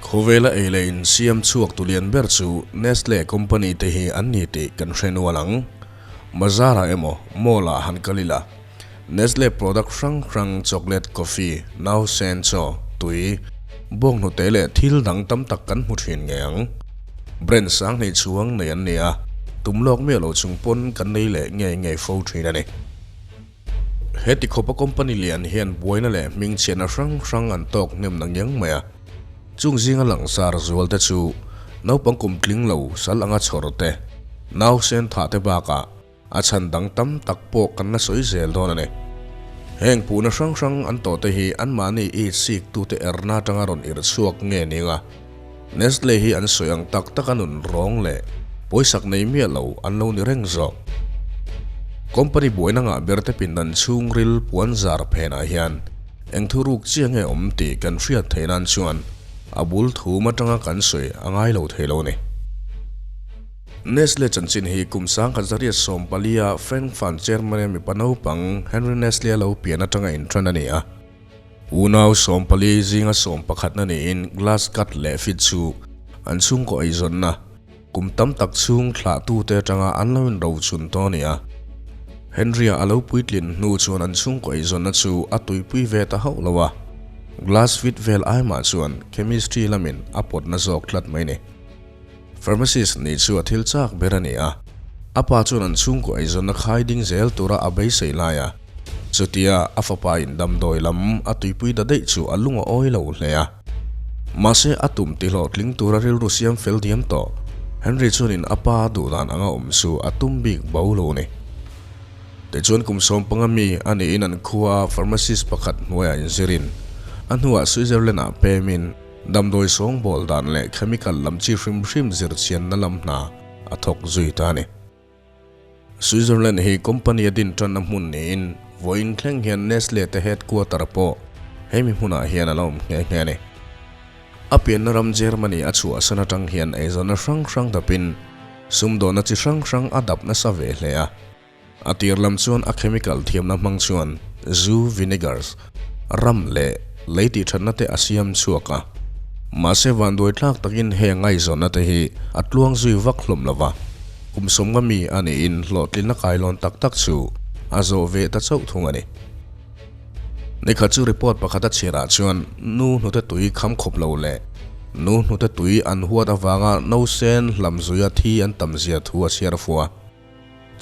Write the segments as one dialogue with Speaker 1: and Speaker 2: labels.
Speaker 1: Khawvela ei leh in siam chhuak tu lian ber chu Nestle company te hi an ni tih kan hre nual ang. Bazar-ah emaw mall-ah han kal ila, Nestle product hrang hrang chocolate, coffee, nausen chaw, tui, bawnghnute leh thil dang tam tak kan hmu thin ngei ang. Brand sang hnih chhuang nei an ni a, tum lawk miah lo chung pawn kan nei leh ngei ngei fo thin a ni. Heti khawpa company lian hian buaina leh hmingchhiatna hrang hrang an tawk hnem na ngiang mai a. Chung zinga langsar zual te chu naupang kum tling lo sal anga chhawr te, nausen thah te bakah a chhan dang tam tak pawh kan la sawi zel dawn a ni. Heng puhna hrang hrang an tawh te hi anmahni i sik tute erna atanga rawn irh chhuak nge ning a, Nestle hi an sawi ang tak taka nun rawng leh pawisak nei miah lo an lo ni reng zawk. Company buaina ngah ber te pindan chhungril puan zar phenah hian eng thu ruk chiah nge awm tih kan hriat theih nan chuan a bul thum atanga kan sawi a ngai lo thei lo a ni. Nestle chanchin hi kum 1914 a Frank van Germany mipa naupang Henry Nestle a lo pian atanga inṭan a ni a. Unau 14 zinga sawmpakhatna niin glass cut leh fit chu an chhungkaw eizawnna kum tam tak chhung thlahtute atanga an lo inrochun tawh a ni a. Henry-a a lo puitlin hnu chuan an chhungkaw eizawnna chu a tuipui ve ta hauh lo a, glass fit vel ai mah chuan chemistry lamin a pawtna zawk tlat mai ni. Pharmacist nih chu a thil chak ber a ni a, a pa chuan an chhungkaw eizawnna khai ding zel tura a beisei lai a, chutia a fapa in damdawi lam a tuipui ta daih chu a lung a awi lo hle a. Mahse a tum ti hlawhtling tura rilru siam fel diam tawh Henry chuanin a pa duh dan anga awm chu a tum bik bo lo a ni. Tichuan kum 15 mi a niin an khua pharmacist pakhat hnuaiah inzirin a hnuah Switzerland-ah pemin, Damdawi sawngbawl dan leh chemical lam chi hrim hrim zirchianna lam hna a thawk zui ta a ni. Switzerland hi company a din tanna hmun niin vawiin thleng hian Nestle te headquarter pawh hemi hmunah hian a la awm nghe nghe a ni. A pianna ram Germany a chhuahsan atang hian eizawnna hrang hrang dapin sumdawnna chi hrang hrang a dap nasa ve hle a. A tir lam chuan a chemical thiamna hmang chuan zu, vinegars, ram leh lei tih thatna te a siam chhuak a. Mahse vanduai tlak takin he ngaihzawnna te hi a tluang zui vak hlawm lo va, kum 50 mi a niin hlawhtlinna kailawn tak tak chu a zawh ve ta chauh thung a ni. Nikhat chu report pakhat a chhiarah chuan nu hnute tui kham khawp lo leh nu hnute tui an huat avanga nausen hlam zuia thi an tam zia thu a chhiar fua.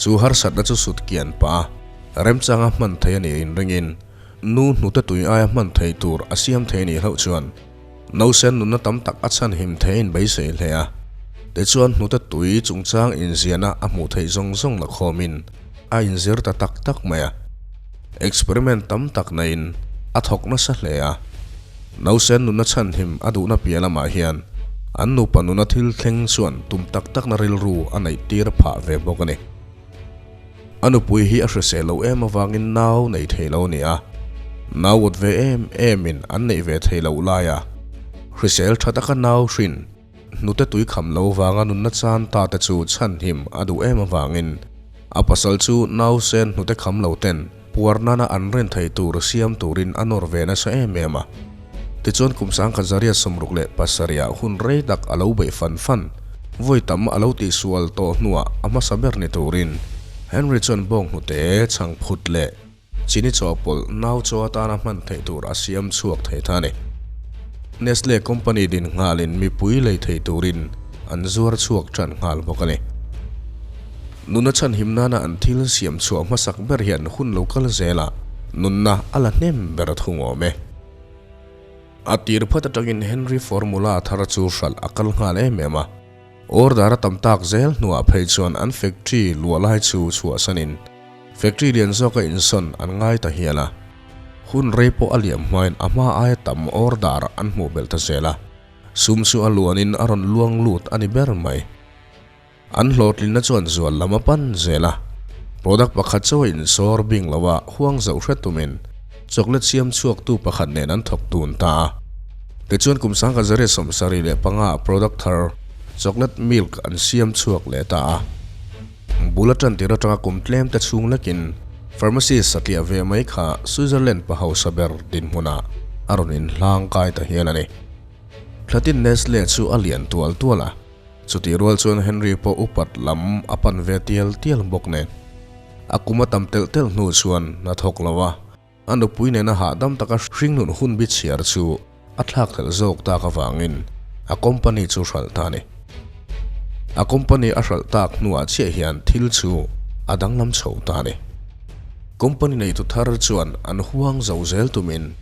Speaker 1: Chu harsatna chu sut kian pah a, remchanga hman thei a nih inringin nu hnute tui aia hman thei tur a siam thei nih hlauh chuan nausen nunna tam tak a chhanhim thei a inbeisei hle a. Tichuan hnute tui chungchang inziahna a hmuh theih zawng zawng la khawmin a inzir ta tak tak mai a. Experiment tam tak naiin a thawk nasa hle a. Nausen nunna chhanhim a duhna piah lamah hian an nupa nuna thil thleng chuan tum tak takna rilru a neih tir phah ve bawk a ni. A nupui hi a hrisel lo em avangin nau nei thei lo a ni a, nau awt ve em emin an neih ve thei loh laia hrisel tha taka nau hrin hnute tui kham lo vanga nunna chan ta te chu chhanhim a duh em avangin a pasal chu nausen hnute kham lo ten puar nana an ren thei tur siam turin a nawr ve nasa em em a. Tichuan kum 1967 ah hun rei tak a lo beih fan fan, vawi tam a lo tihsual tawh hnuah a hmasa ber ni turin Henry chuan bawng hnute chhang phut leh Chini chawhpawlh nau chaw atana hman theih tur a siam chhuak thei ta a ni. Nestle company din nghalin mipui lei thei turin an zuar chhuak tan nghal bawk a ni. Nunna chhanhim nana an thil siam chhuah hmasak ber hian hun lo kal zelah nunna a la hnem ber a thung awm e. A tir phat atangin Henry Formula thar chu hralh a kal nghal em em a. Order a tam tak zel hnuah phei chuan an factory luah lai chu chhuahsanin factory lian zawka insawn an ngai ta hial a. Hun rei pawh a liam hmain a hma aia tam order an hmuh belh ta zel a. Sum chu a luanin a rawn luang lut a ni ber mai. An hlawhtlinna chuan zual lam a pan zel a. Product pakhat chaw a insawr bing lo a, huang zoh hre tumin chocolate siam chhuaktu pakhat nen an thawk dun ta a. Tichuan kum 1975 ah product thar chocolate milk an siam chhuak leh ta a. Bul atan tir atanga kum tlem te chhung lekin pharmacy satliah ve mai kha Switzerland pa hausa ber dinhmunah a rawn inhlang kai ta hial a ni. Thlatin Nestle chu a lian tual tual a, chutih rual chuan Henry pawh upat lam a pan ve tial tial bawk nen. A kum a tam telh telh hnu chuan hna thawk lo a, a nupui nena hahdam taka hringnun hun bi chhiar chu a thlak hlelh zawk tak avangin a company chu hralh ta a ni. A company a hralh tak hnuah chiah hian thil chu a danglam chho ta a ni. Company neitu thar chuan an huang zo zel tumin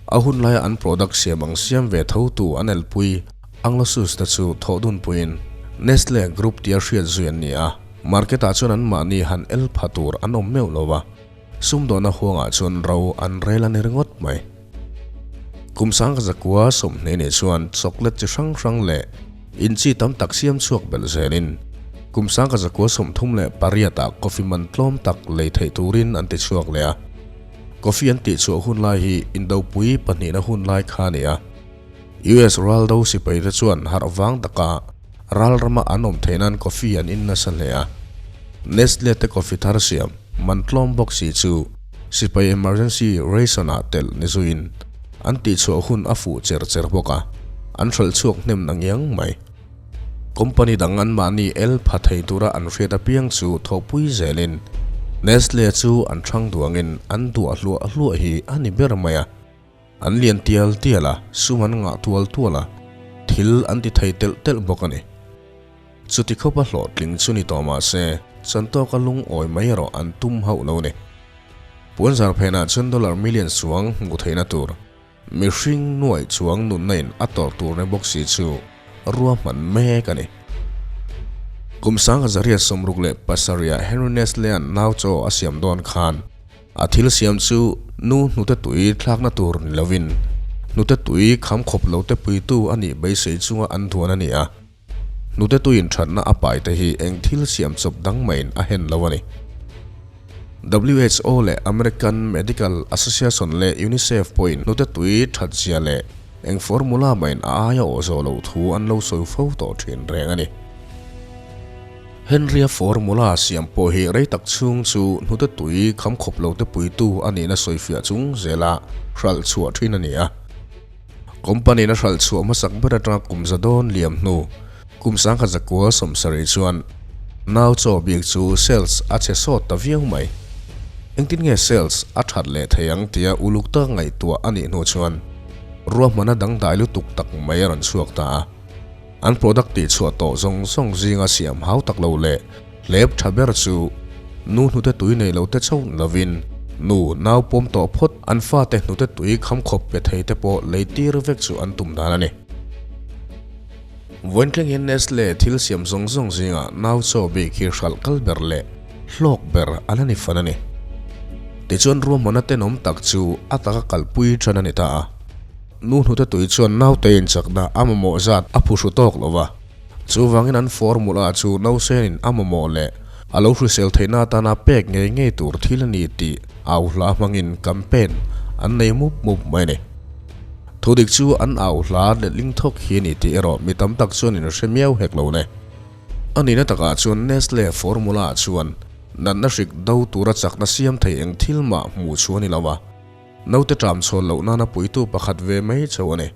Speaker 1: a hun laia an product siam ang siam ve tho tu an elpui Anglosus te chu thawh dunpuiin Nestle Group tia hriat zui an ni a, market ah chuan anmahni han el pha tur an awm meuh lo va. Sumdawhna huangah chuan ro an rel a ni ringawt mai. Kum sangka zakua 20 nih chuan chocolate chi hrang hrang leh in chi tam tak siam chhuak belh zelin kum sangka zakua 38 ah coffee man tlawm tak lei theih turin an ti chhuak leh a. Coffee an tih chhuah hun lai hi indopui pahnihna hun lai kha a ni a. US raldo sipai te chuan harh vang taka ral rama an awm theih nan coffee an in nasa hle a. Nestle te coffee thar siam man tlawm bawk si chu sipai emergency ration ah telh ni zuiin an tihchhuah hun a fuh cher cher bawk a, an hralh chhuak hnem na ngiang mai. Company dang anmahni el pha thei tura an hriat apiang chu thawhpui zelin Nestle chu an thang duangin an duah hluah hluah hi a ni ber mai a. An lian tial tial a, sum an ngah tual tual a, thil an ti thei telh telh bawk a ni. Chuti khawpa hlawhtling chu ni tawh mah se, chantawka lungawi mai erawh an tum hauh lo ni. Puanzar phenah chuan dollar million chuang hmuh theihna tur, mihring nuaih chuang nunna in a tawrh tur ni bawk si chu ruahman mek a ni. Kum 1967 ah Henry Nestle-a'n nau chaw a siam dawn khan, A thil siam chu nu hnute tui thlakna tur ni lovin hnute tui kham khawp lo te puitu a nih beisei chunga an duan a ni a. Hnute tuiin thatna a pai te hi eng thil siam chawp dang maiin a hen lo a ni. WHO leh American Medical Association leh UNICEF pawhin hnute tui that zia leh eng formula maiin a aia awh zawh loh thu an lo sawi fo tawh thin reng a ni. Henry-a formula siam pawh hi rei tak chhung chu hnute tui kham khawp lo te puitu a nihna sawifiah chung zela hralh chhuah thin a ni a. Company-in a hralh chhuah hmasak ber atanga kum za dawn liam hnu kum 1970 chuan nau chaw bik chu sales a chhe sawt ta viau mai. Engtin nge sales a that leh thei ang tia uluk taka ngaihtuah a nih hnu chuan ruahmanna dangdai lutuk tak mai a rawn chhuak ta a. An product tihchhuah tawh zawng zawng zinga siam hau tak lo leh hlep tha ber chu nu hnute tui nei lo te chauh ni lovin nu nau pawm tawh phawt an fate hnute tui kham khawp pe thei te pawh lei tir vek chu an tum dan a ni. Vawiin hian Nestle thil siam zawng zawng zinga nau chaw bik hi hralh kal ber leh hlawk ber a la ni fan a ni. Tichuan ruahmanna tenawm tak chu a taka kalpui tan a ni ta a. Nu hnute tui chuan naute inchakna a mamawh zat a phuhru tawk lo va, chuvangin an formula chu nausenin a mamawh leh a lo hrisel theihna atana pek ngei ngei tur thil a ni tih au hla hmangin campaign an nei mup mup mai a ni. Thudik chu an au hla letling thawk hi a ni tih erawh mi tam tak chuan in hre miau hek lo le. A nihna takah chuan Nestle formula chuan natna hrik do tura chakna siam thei eng thil mah hmuh chu a ni lo va. Naute ṭam chhawn loh nana puitu pakhat ve mai chauh a ni.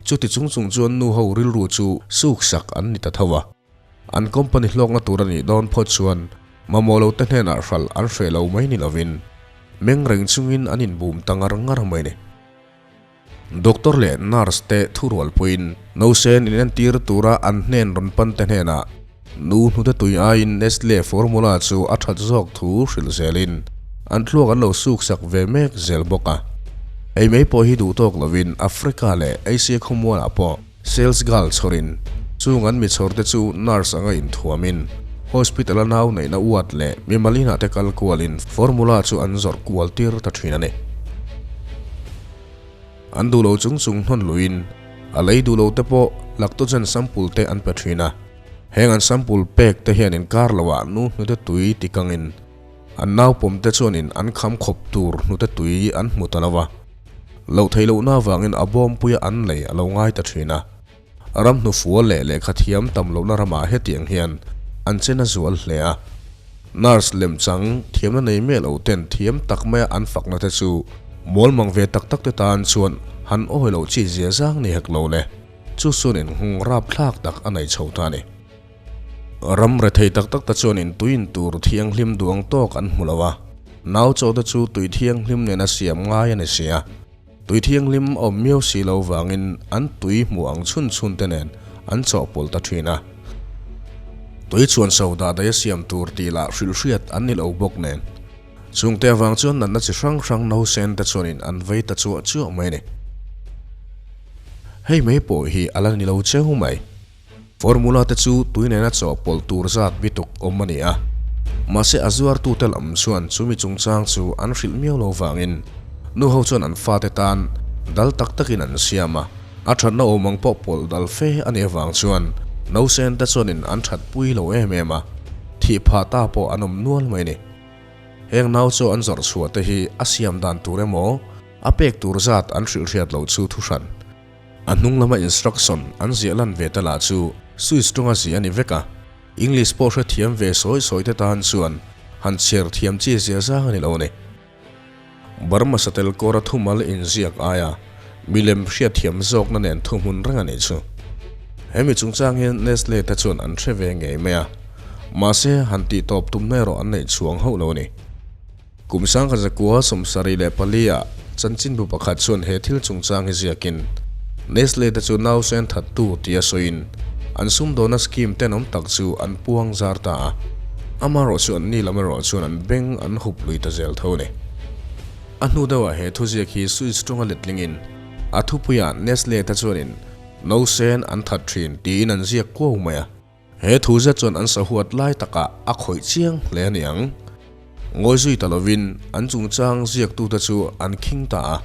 Speaker 1: Chuti chung chung chuan nu ho rilru chu suk sak an ni ta tho a. An company hlawkna tur a nih dawn phawt chuan mamawh lo te hnenah hralh an hreh lo mai ni lovin meng reng chungin an inbum ta ngar ngar mai ni. Doctor leh nurse te thurualpuiin nausen inentir tura an hnen rawn pan te hnenah Nu hnute tui aiin Nestle formula chu a that zawk thu hrilh zelin an thluak an lo suksak ve mek zel bawk a. Ei mai pawh hi duh tawk lovin Africa leh Asia khawmualah pawh sales girl chhawrin chung an mi chhawrte chu nurse anga inthuamin hospital a nau neihna uat leh mimal inah te kal kualin formula chu an zawrh kual tir ta thin a ni. An duh lo chung chung hnawn luiin a lei duh lo te pawh lactogen sample te an pe thin a. Heng an sample pek te hian inkar lo ah nu hnute tui ti kangin an naupawm te chuanin an kham khawp tur hnute tui an hmu ta lo a. Loh theih lohna avangin a bawmpuia an lei a lo ngai ta thin a. Ram hnufual leh lehkha thiam tam lohna ramah hetiang hian an chen a zual hle a. Nurse lemchang thiamna nei miah lo ten thiam tak maia an fakna te chu mawlmang ve tak tak te tan chuan han awi loh chi zia zang ni hek lo le. Chu chuanin nghawng rapthlak tak a nei chho ta a ni. Ram rethei tak tak te chuanin tui in tur thianghlim duang tawk an hmu lo a, nau chaw te chu tui thianghlim nena siam ngai a ni si a. Tui thianghlim awm miau si lo vangin an tui hmuh ang chhun chhun te nen an chawhpawlh ta thin a. Tui chuan so dah daih a siam tur tih lah hrilhhriat an ni lo bawk nen. Chungte avang chuan natna chi hrang hrang nausen te chuanin an vei ta chuah chuah mai a ni. Hei mai pawh hi a la ni lo cheu mai. Formula te chu tui nena chawhpawlh tur zat bituk awm a ni a. Mahse a zuartute lam chuan chumi chungchang chu an hrilh miau lo vangin nu ho chuan an fate tan dal tak takin an siam a, a thatna awm ang pawh pawlh dal fe a nih avang chuan nausen te chuanin an thatpui lo em em a, thih phah ta pawh an awm nual mai a ni. Heng nau chaw an zawrh chhuah te hi a siam dan tur emaw a pek tur zat an hrilh hriat loh chu thuhran. A hnung lama instruction an ziah lan ve ta lah chu Swiss tawnga ziah a ni vek a, English pawh hrethiam ve sawi sawi te tan chuan han chhiar thiam chi zia zang a ni lo a ni. Burma satel kawra thumal inziak aia milem hriatthiam zawkna nen thuhmun reng a nih chu. Hemi chungchang hian Nestle te chuan an hre ve ngei mai a, mahse han tihtawp tumna erawh an neih chhuang hauh lo a ni. Kum 1974 ah chanchinbu pakhat chuan he thil chungchang hi ziakin Nestle te chu nausen thattu tia sawiin an sumdawna scheme tenawm tak chu an puang zar ta a, amaherawh chu anni lam erawh chuan an beng an hup lui ta zel tho a ni. A hnu deuhah he thuziak hi Swiss tawnga letlingin a thupuiah Nestle te chuanin nausen an that thin tiin an ziak kuau mai a. He thu zet chuan an sahuat lai takah a khawih chiang hle a ni ang. Ngawi zui ta lovin an chungchang ziaktute chu an khing ta a,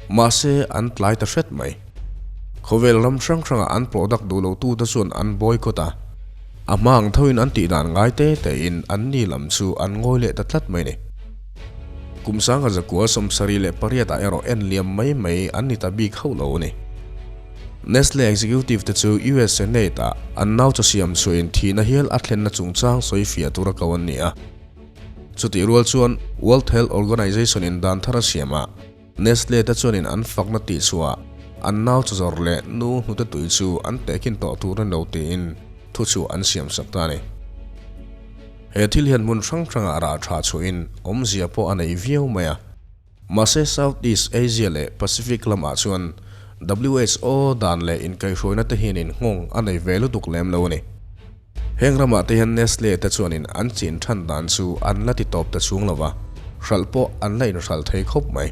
Speaker 1: mahse an tlai ta hret mai. Khawvel ram hrang hrangah an product duh lotute chuan an boycott a, a hma ang thoin an tihdan ngai te tein an ni lam chu an ngawi leh ta tlat mai a ni. Kum 1978 ah erawh en liam mai mai an ni ta bik hauh lo a ni. Nestle executive te chu US Senate ah an nau chaw siam chhuahin thihna hial a thlenna chungchang sawi fiah tura ko an ni a. Chutih rual chuan World Health Organization in dan thar a siam a, Nestle te chuanin an fakna tih chhuah an nau chaw zawrh leh nu hnute tui chu an tehkhin tawh tur a ni lo tiin thuchhuah an siam sak ta a ni. He thil hian hmun hrang hrangah rah tha chhuahin awmzia pawh a nei viau mai a. Mahse South East Asia leh Pacific lamah chuan WHO dan leh inkaihhruaina te hian inghawng a nei ve lutuk lem lo a ni. Heng ramah te hian Nestle te chuanin an chin than dan chu an la ti tawp ta chhung lo va, hralh pawh an la inhralh thei khawp mai.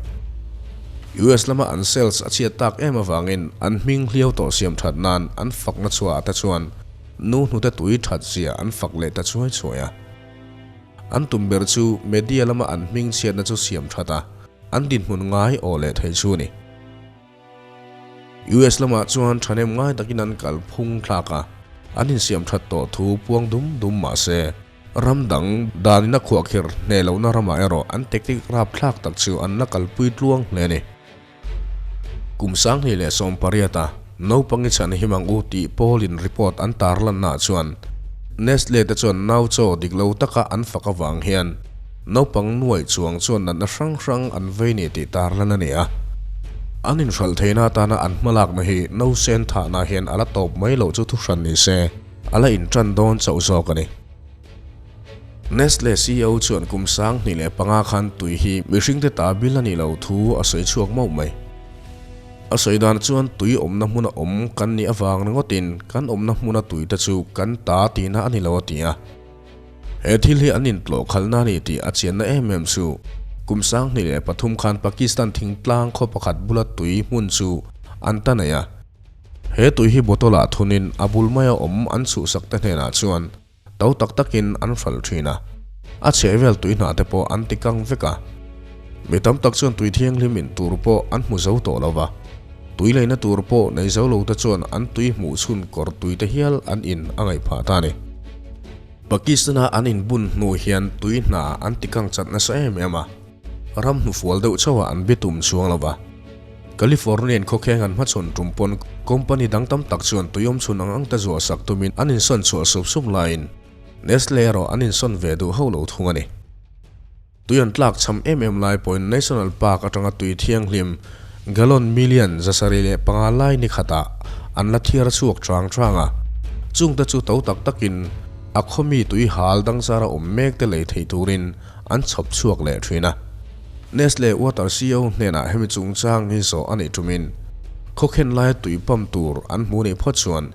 Speaker 1: US lama an sales a chhiat tak em avangin an hming hliau tawh siam that nan an fakna chhuahah te chuan nu hnute tui that zia an fak leh ta chuai chuai a. An tum ber chu media lama an hming chhiatna chu siam that a, an dinhmun ngai aw leh thei chu a ni. US lamah chuan thahnem ngai takin an kal phung thlak a, an insiam that tawh thu puang dum dum mah se, ram dang danin a khuahkhir hneh lohna ramah erawh an tactic rapthlak tak chu an la kalpui tluang hle a ni. Kum 2018 a naupang i chhan him ang u tih pawlin report an tarlannaah chuan Nestle te chuan nau chaw dik lo taka an fak avang hian naupang nuaih chuang chuan natna hrang hrang an vei ni tih tarlan a ni a. An inhralh theihna atana an hmalakna hi nausen thahna hian a la tawp mai loh chu thuhran ni se a la intan dawn chauh zawk a ni. Nestle ceo chuan kum 2005 khan tui hi mihringte ta bil a nih loh thu a sawi chhuak mauh mai. A sawi dan chuan tui awmna hmuna awm kan nih avang ringawtin kan awmna hmuna tuite chu kan ta tihna a ni lo a ti a. He thil hi an intlawh khalhna a ni tih a chianna em em chu kum 2003 khan Pakistan thingtlang khaw pakhat bula tui hmun chu an ta nei a. He tui hi bottle ah thunin a bul maia awm an chhuhsak te hnenah chuan To tak takin an hralh thin a, a chhehvel tui hnah te pawh an ti kang vek a. Mi tam tak chuan tui thianghlim in tur pawh an hmu zo tawh lo va, tui leina tur pawh nei zo lo te chuan an tui hmuh chhun kawr tui te hial an in a ngaih phah ta a ni. Pakistan-a an inbun hnu hian tui hna an ti kang chat nasa em em a, ram hnufual deuh chauhah an bitum chuang lo va. Californian khawkheng an hmachhawn tum pawn company dang tam tak chuan tui awm chhun ang ang te zuah sak tumin an insawn chhuah sup sup laiin Nestle erawh an insawn ve duh hauh lo thung a ni. Tui an tlak cham em em lai pawhin National Park atanga tui thianghlim gallon million 705 lai ni khatah an la thiar chhuak chang chang a, chungte chu to tak takin a khaw mi tui hal dang zara awm mek te lei thei turin an chhawp chhuak leh thin a. Nestle Water CEO hnenah hemi chungchang hi zawh a nih tumin khawkhen laia tui pump tur an hmu nih phawt chuan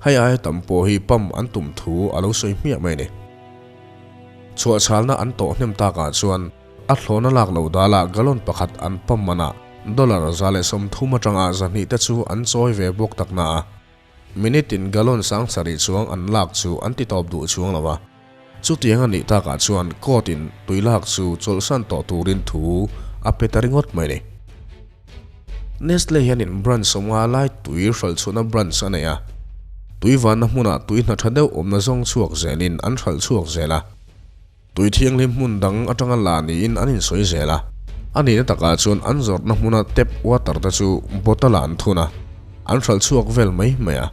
Speaker 1: hei aia tam pawh hi pump an tum thu a lo sawi hmiah mai a ni. Chhuahchhalna an tawh hnem takah chuan A thlawna lak loh dalah gallon pakhat an pump manah dollar 130 atanga 200 te chu an chawi ve bawk tak na a, minute in gallon 7000 chuang an lak chu an ti tawp duh chuang lo a. Chutiang a nih takah chuan court in tui lak chu chawlhsan tawh turin thu a pe ta ringawt mai ni. Nestle hianin branch 50 lai tui hralhchhuahna branch a nei a, tui vanna hmunah tui hna tha deuh awmna zawng chhuak zelin an hralhchhuak zel a. Tui thianghlim hmun dang atanga la niin an insawi zel a, a nihna takah chuan an zawrhna hmuna tap water te chu bottle ah an thun a, an hralh chhuak vel mai mai a.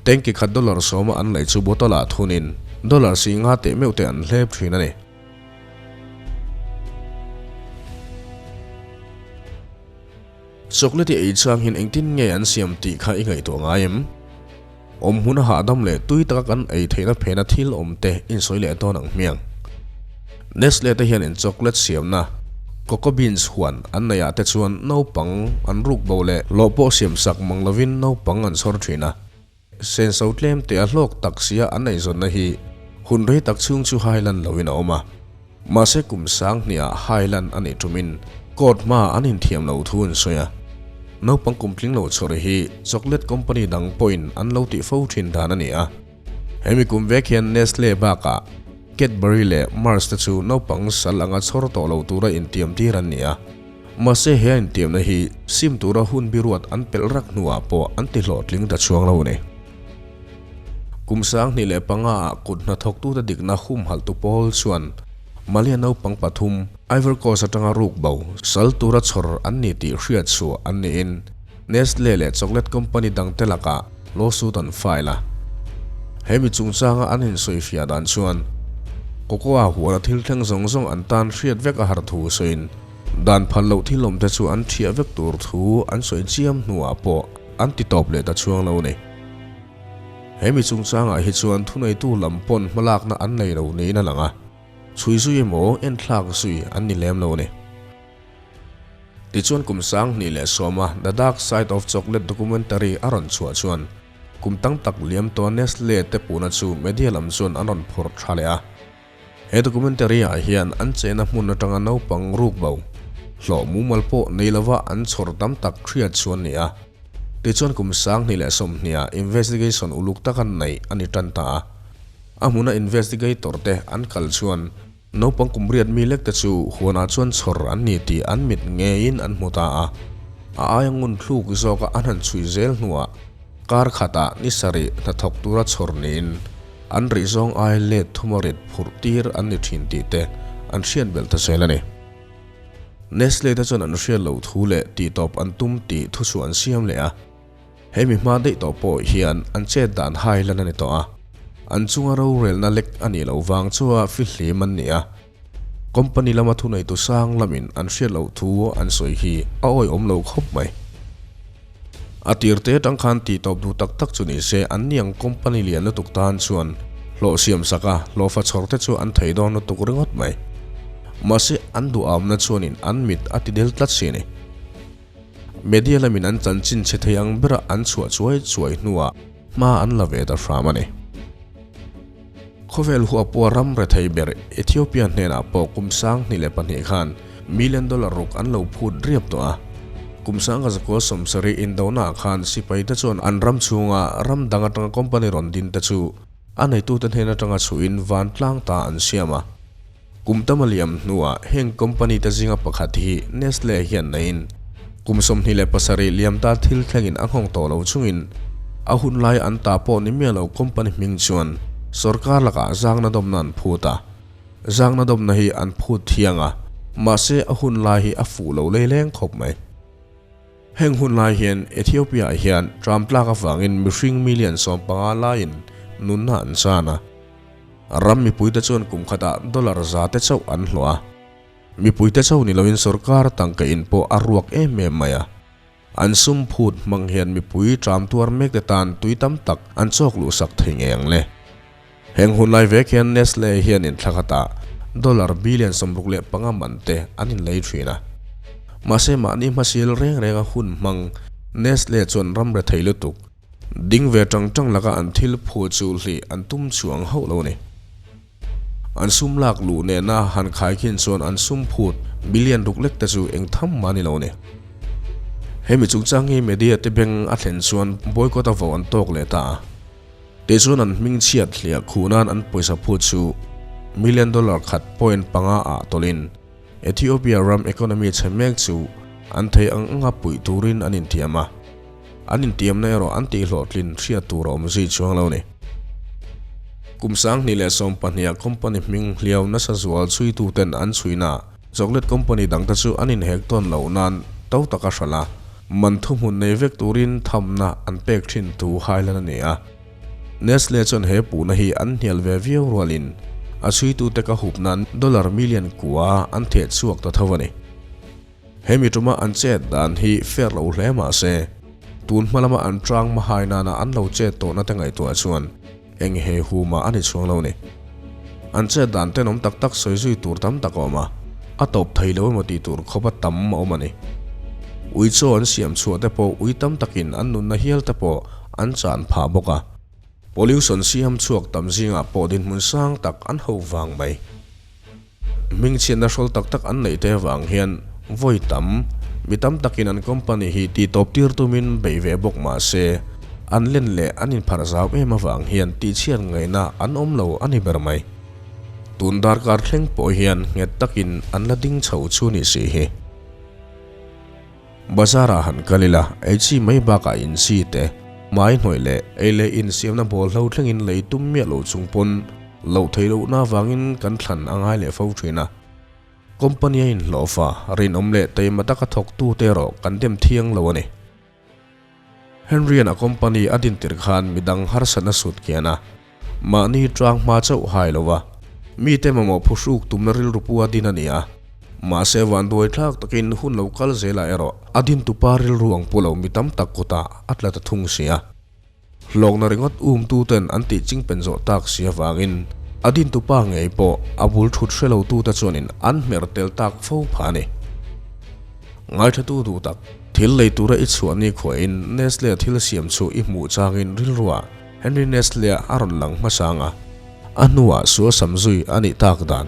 Speaker 1: Tanky khat dollar 10 a an lei chu bottle ah thunin dollar 50 teh meuh te an hlep thin a ni. Chocolate i ei chang hian engtin nge an siam tih kha i ngaihtuah ngai em? Awm hmuna hahdam leh tui taka kan ei theihna phena thil awm te insawi leh dawn ang hmiang. Nestle te hian in chocolate siamna cocoa beans huan an neih ah te chuan naupang an ruk bo leh hlawh pawh siam sak mang lovin naupang an chhawr thin a. Senso tlem te a hlawk tak sia an eizawnna hi hun rei tak chhung chu hailan loin a awm a. Mahse kum 2000 ah hailan a nih tumin court hma an inthiam lo thu an sawi a. Naupang kum tling lo chhawr hi chocolate company dang pawhin an lo tih fo thin dan a ni a. Hemi kum vek hian Nestle bakah Cadbury leh Mars te chu naupang sal anga chhawr tawh lo tura intiam tir an ni a. Mahse he a intiamna hi sim tura hun biruat an pelh rak hnuah pawh an ti hlawhtling ta chuang lo a ni. Kum 2005 ah kut hnathawktute dikna humhalhtu pawl chuan Malia naupang pathum Ivory Coast atanga ruk bo sal tura chhawr an ni tih hriat chhuah an niin Nestle leh chocolate company dangte lakah lawsuit an file a. He mi chungchanga an insawifiah dan chuan Cocoa huana thil thleng zawng zawng an tan hriat vek a har thu sawiin dan phal loh thil awmte chu an thiah vek tur thu an sawi chiam hnuah pawh an ti tawp leh ta chuang lo a ni. He mi chungchangah hi chuan thuneitu lam pawn hmalakna an nei lo niin a lang a, chhui zui emaw enthlak zui an ni lem lo a ni. Tichuan kum 2010 a The Dark Side of Chocolate documentary a rawn chhuah chuan kum tam tak liam tawh Nestle te puhna chu media lam chuan an rawn phawrh tha leh a. He documentary ah hian an chehna hmun atanga naupang ruk bo, hlawh mumal pawh nei lova an chhawr tam tak hriat chu an ni a. Tichuan kum 2020 ah investigation uluk taka neih a ni tan ta a. A hmuna investigator te an kal chuan naupang kum riat mi lek te chu huanah chuan chhawr an ni tih an mit ngeiin an hmu ta a. A aia ngun thluk zawka an han chhui zel hnuah kar khatah ni sarih hnathawk tura chhawr niin an rih zawng ai let thuma rit phurh tir an ni thin tih te an hriat belh ta zel a ni. Nestle te chuan an hriat loh thu leh tihtawp an tum tih thu chu an siam leh a. He mi hma daih tawh pawh hian an chet dan hai lan a ni tawh a. An chunga rorelna lek a nih loh vang chua fihlim an ni a. Company lama thuneitu sang lamin an hriat loh thu an sawi hi a awihawm lo khawp mai. A tir te atang khan tihtawp duh tak tak chu ni se an niang company lian lutuk tan chuan hlawh siam sak a, hlawhfa chhawr te chu an thei dawn lutuk ringawt mai. Mahse an duhamna chuanin an mit a ti del tlat si a ni. Media lamin an chanchin chhe thei ang bera an chhuah chuai chuai hnuah hma an la ve ta hram a ni. Khawvel huapua ram rethei ber Ethiopia hnenah pawh kum 2002 khan million dollar ruk an lo phut riap tawh a. Kum 1970 indonaah khan sipai te chuan an ram chhunga ram dang atanga company rawn din te chu a neitute hnen atanga chhuhin vantlang ta an siam a. Kum tam a liam hnuah heng company te zinga pakhat hi Nestle hian neiin kum 27 liam ta thil thlengin a nghawng tawh lo chungin a hun lai an ta pawh ni miah lo company hming chuan sorkar lakah zangna dawmna an phut a. Zangna dawmna hi an phut thiang a, mahse a hun lai hi a fuh lo leileng khawp mai. Heng hun lai hian Ethiopia ah hian tram tlak avangin mihring million 15 laiin nunna an chan a. Ram mipuite chuan kum khatah dollar za te chauh an hlawh a. Mipuite chauh ni loin sorkar tangka in pawh a ruak em em mai a. An sum phut hmang hian mipui ṭam tuar mek te tan tui tam tak an chawk luh sak thei ngei ang le. Heng hun lai vek hian Nestle hian in thla khatah dollar billion 65 man te an inlei thin a. Mahse mahni hmasial reng renga hun hmang Nestle chuan ram rethei lutuk ding ve tang tang laka an thil phu chu hlih an tum chuang hauh lo a ni. An sum lak luh nena han khaikhin chuan an sum phut million ruk lek te chu eng tham mah ni lo a ni. Hemi chungchang hi media te beng a thlen chuan boycott a vo an tawk leh ta a. Tichuan an hming chhiat hliah khuh nan an pawisa phut chu million dollar khat point panga ah tawlhin Ethiopia ram economy chhe mek chu an thei ang anga puih turin an intiam a. An intiamna erawh an tihhlawhtlin hriat tur a awm zui chuang lo a ni. Kum 2012 ah company hming hliau nasa zual chhuituten an chhuina chocolate company dangte chu an inhek tawn loh nan to taka hralh a, man thuhmun nei vek turin thamna an pek thin thu hailan a ni a. Nestle chuan he puhna hi an hnial ve viau rualin a chhuitute ka hup nan dollar million kua an theh chhuak ta tho a ni. Hemi tuma an chet dan hi fair lo hle mah se, tun hma lama an tang mahai nana an lo chet tawhna te ngaihtuah chuan eng he hu mah a ni chhuang lo ni. An chet dan tenawm tak tak sawi zui tur tam tak a awm a, a tawp thei lo emaw tih tur khawpa tam a awm a ni. Ui chaw an siam chhuah te pawh ui tam takin an nunna hial te pawh an chan phah bawk a. Pollution siam chhuak tam zingah pawh dinhmun sang tak an ho vang mai. Hmingchhiatna hrawl tak tak an neih te avang hian vawi tam, mi tam takin an company hi tihtawp tir tumin beih ve bawk mah se, an len leh an inpharh zau em avang hian tihchhiat ngaihna an awm lo a ni ber mai. Tun darkar thleng pawh hian nghet takin an la ding chho chu ni si hi. Bazar ah han kal ila, ei chi mai bakah in chi te, hmai hnawih leh ei leh insiamna bawl hlo thlengin lei tum miah lo chung pawn loh theih lohna avangin kan thlan a ngai leh fo thin a. Company a inhlawhfa, rinawm leh taima taka thawktu te erawh kan dem thiang lo a ni. Henry-a'n a company a dintir khan midang harsatna sut kian a, mahni tang hma chauh hai lo va, mite mamawh phuhruk tumna rilru pu a din a ni a. Mahse vanduai thlak takin hun lo kal zelah erawh a dintupa rilru ang pu lo mi tam tak kutah a tla ta thung si a. Hlawkna ringawt umtuten an tih chingpen zawh tak si avangin a dintupa ngei pawh a bul thut hre lotute chuanin an hmer tel tak fo phah a ni. Ngaithatu duh tak. Thil lei tura i chhuah ni khuahin Nestle thil siam chu i hmuh changin rilruah Henry Nestle-a a rawn lang hmasang a, a hnuah sual sam zui a nih tak dan.